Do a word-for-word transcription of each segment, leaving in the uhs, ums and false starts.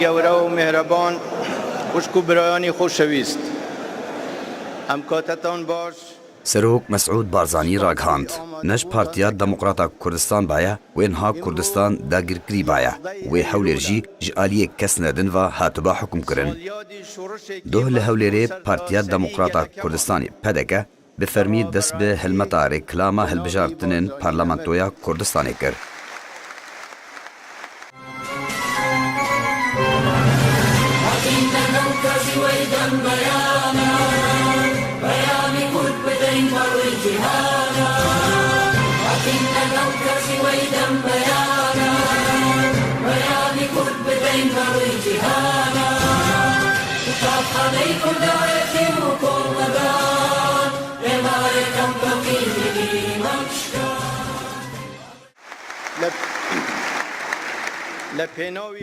Gewre û mêhreban, xwişk û birayanî xoşewîst. Em katetan baş. Serok Mesûd Barzanî ragihand, ne ji Partiya Demokrata Kurdistan baye, wê niha Kurdistan dagirkirî baye. Wê Hewlêr jî ji aliyê kes nedin ve hatiba hukmkirin. Doh li Hewlêrê Partiya Demokrata Kurdistanê, P D K, bi fermî dest bi hilmeta rêklama hilbijartinên Parlamentoya Kurdistanê kir.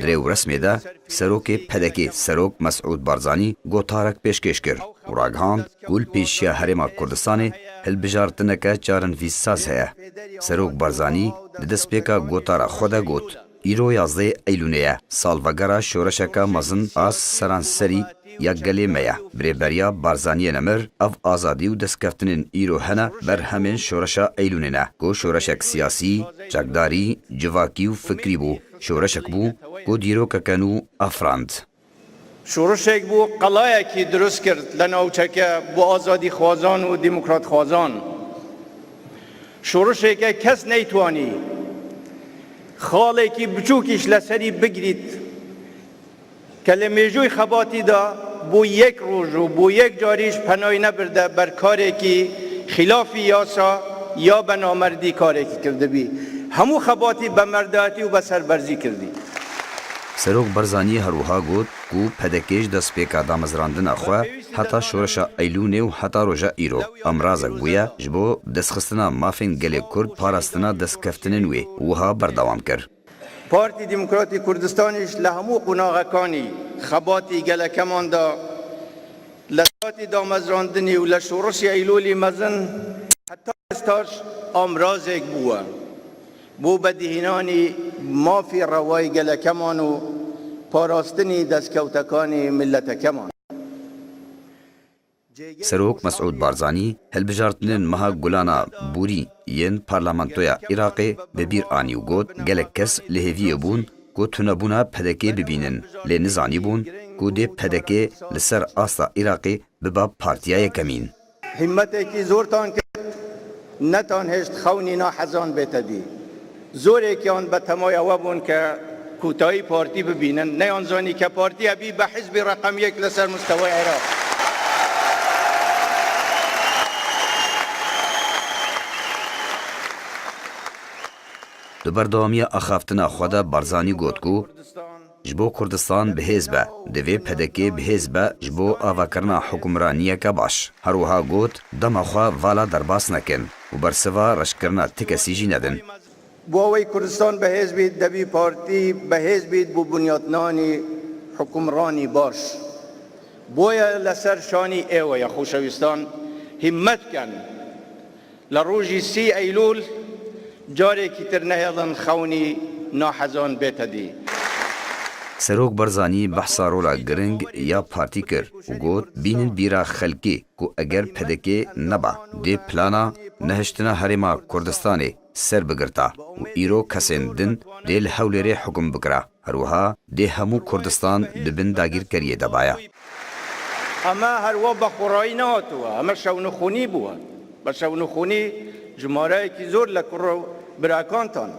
Di rê û resmê de serokê P D Kê, Serok Mesûd Barzanî, gotarek pêşkêş kir û ragihand ku li pêşiya Herêma Kurdistanê hilbijartineke çarenivîssaz heye. Serok Barzanî di destpêka gotara xwe de got, Îro yazdeh Eylûnê ye, salvegera şoreşeke mezin a seranserî ya gelê me ye. Bi rêberiya Barzaniyê nemir, ev azadî û destkeftinên îro hene berhemên şoreşa Eylûnê ne, ku şoreşek siyasî, çekdarî, civakî û fikrî bû. Şoreşek bû, ku dîrokeke nû afirand. Şoreşek bû, qelayekî dirust kir li navçeke bo azadîxwazan û demokratxwazan. Şoreşeke kes neytwanî xalekî biçûkî ji li serî bigirît. Ke li mêjûyê xebatî de bo yek roj û bo yek carî ji penayî nebirde ber karekî xîlafî yasa ya be namerdî karekî kirdibî. Hemû xebatî be merdayetî û be serberzî kirdî. Serok Barzanî her wiha got ku P D K ji destpêka damezrandina xwe heta şoreşa Eylûnê û heta roja îro amrazek bûye ji bo destxistina mafên gelê Kurd, parastina destkeftinên wê û wiha berdewam kir. Partî Demokratî Kurdistanî ji li hemû qonaxekanî xebatî gelekeman da li datî damezrandinî û li şoreşê Eylûlî mezin heta êsta amrazek bûye bo bedihînanî mafî rewayî gelekeman û parastinî destkewtekanî miletekeman. Serok Mesûd Barzanî hilbijartinên meha Gulana Borî yên Parlamentoya Iraqê bi bîr anî û got, gelek kes li hêviyê bûn ku tunebûna P D Kê bibînin, lê nizanîbûn ku dê P D K li ser asta Iraqê biba partiya yekemîn. Himmetekî zortan kir, netan hêşt xewnî nahezan bête dî. Zorêkiyan be temaya we bûn ke kûtayî partî bibînin, neyan zanî ke partî ebî be hizbî reqem yek li ser mustewaya Iraq. Di berdewamiya axaftina xwe de Barzanî got ku ji bo Kurdistan bi hêz be, divê P D K bi hêz be ji bo avakirina hukimraniyeke baş. Her wiha got, dema xwe vala derbas nekin û bersiva reşkirina ti kesî jî nedin. Bo awê Kurdistan bi hêz bît, debî partî bi hêz bît bo bunyatnanî hukimranî baş. Boye li ser şanî êwe ye, xoşewîstan, hîmmet ken. Li rojî sî Eylûl carekî tir nehêlin xewnî nahezan bête dî. Serok Barzanî behsa rola giring ya partî kir û got, bînin bîra xelkê ku eger P D K neba, dê plana nehiştina Herêma Kurdistanê ser bigirta û îro kesên din dê li Hewlêrê hukum bikira. Her wiha dê hemû Kurdistan di bin dagîrkeriyê de baya. Eme her wa be xurayî nehatiwe, eme şewnixûnî bûwe. Be şewnixûnî jimareyekî zor li kur û birakantan.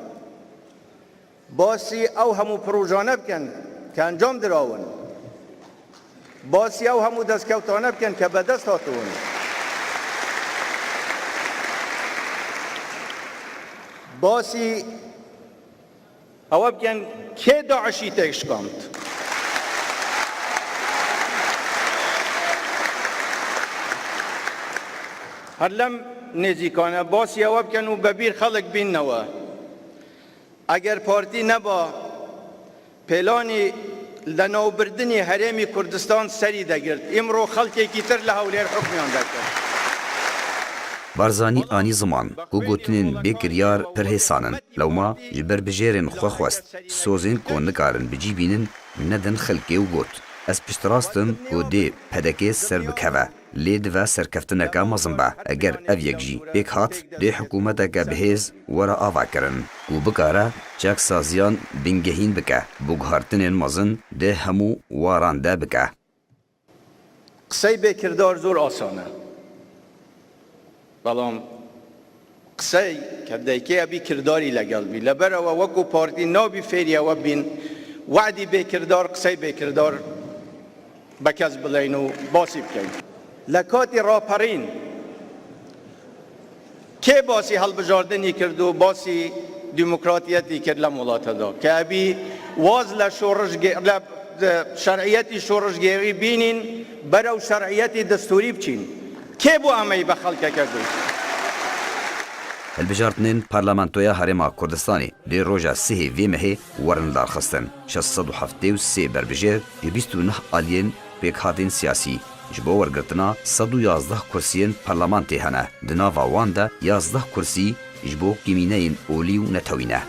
Basî ew hemû projane bikin ke encam dirawin. Basî ew hemû destkewtane bikin ke bedest hatibûn. Basî ewe bikin kê DAIŞî têk şikand. Her lem nêzîkane basî ewe bikin û bebîr xelk bînnewe. Eger partî neba, pêlanî lenavbirdinî herêmî Kurdistan serî degirt. Îmro xelkekî tir li Hewlêr hukmiyan dekir. Barzanî anî ziman ku gotinên bêkiryar pir hêsan in. Lewma ji berbijêrên xwe xwest sozên ku nikarin bi cî bînin nedin xelkê û got, ez piştrast im ku dê P D K ser bikeve, lê dive serkeftineke mezin be. Eger ev yek jî pêk hat, dê hikûmeteke bihêz were avakirin ku bikare çaksaziyan bingehîn bike, bo guhertinên mezin di hemû waran de bike. Qisey bê kirdar zor asan e. Belam qisey ke deykê ebî kirdarî legel bî. Leber ewe wekû partî nabî fêrî ewe bîn, wedî bê kirdar, qisey bê kirdar be kes bileyn û basî bikeyn. Le katî raperîn, kê basî helbijardinî kir û basî demokratiyetî kir lem welate de? Ke ebî waz le şorişgê-, le, e, şer'iyetî şorişgêrî bînîn, berew şer'iyetî destûrî biçîn. Kê bû em ê be xelkeke got? Hilbijartinên Parlamentoya Herêma Kurdistanê dê roja sihê vê mehê werin lidarxistin. Şeş sed û heftê û sê berbijêr ji bîst û neh aliyên pêkhatên siyasî ji bo wergirtina sed û yazdeh kursiyên parlamentê hene. Di nava wan de yazdeh kursî ji bo kîmîneyên olî û netewî ne.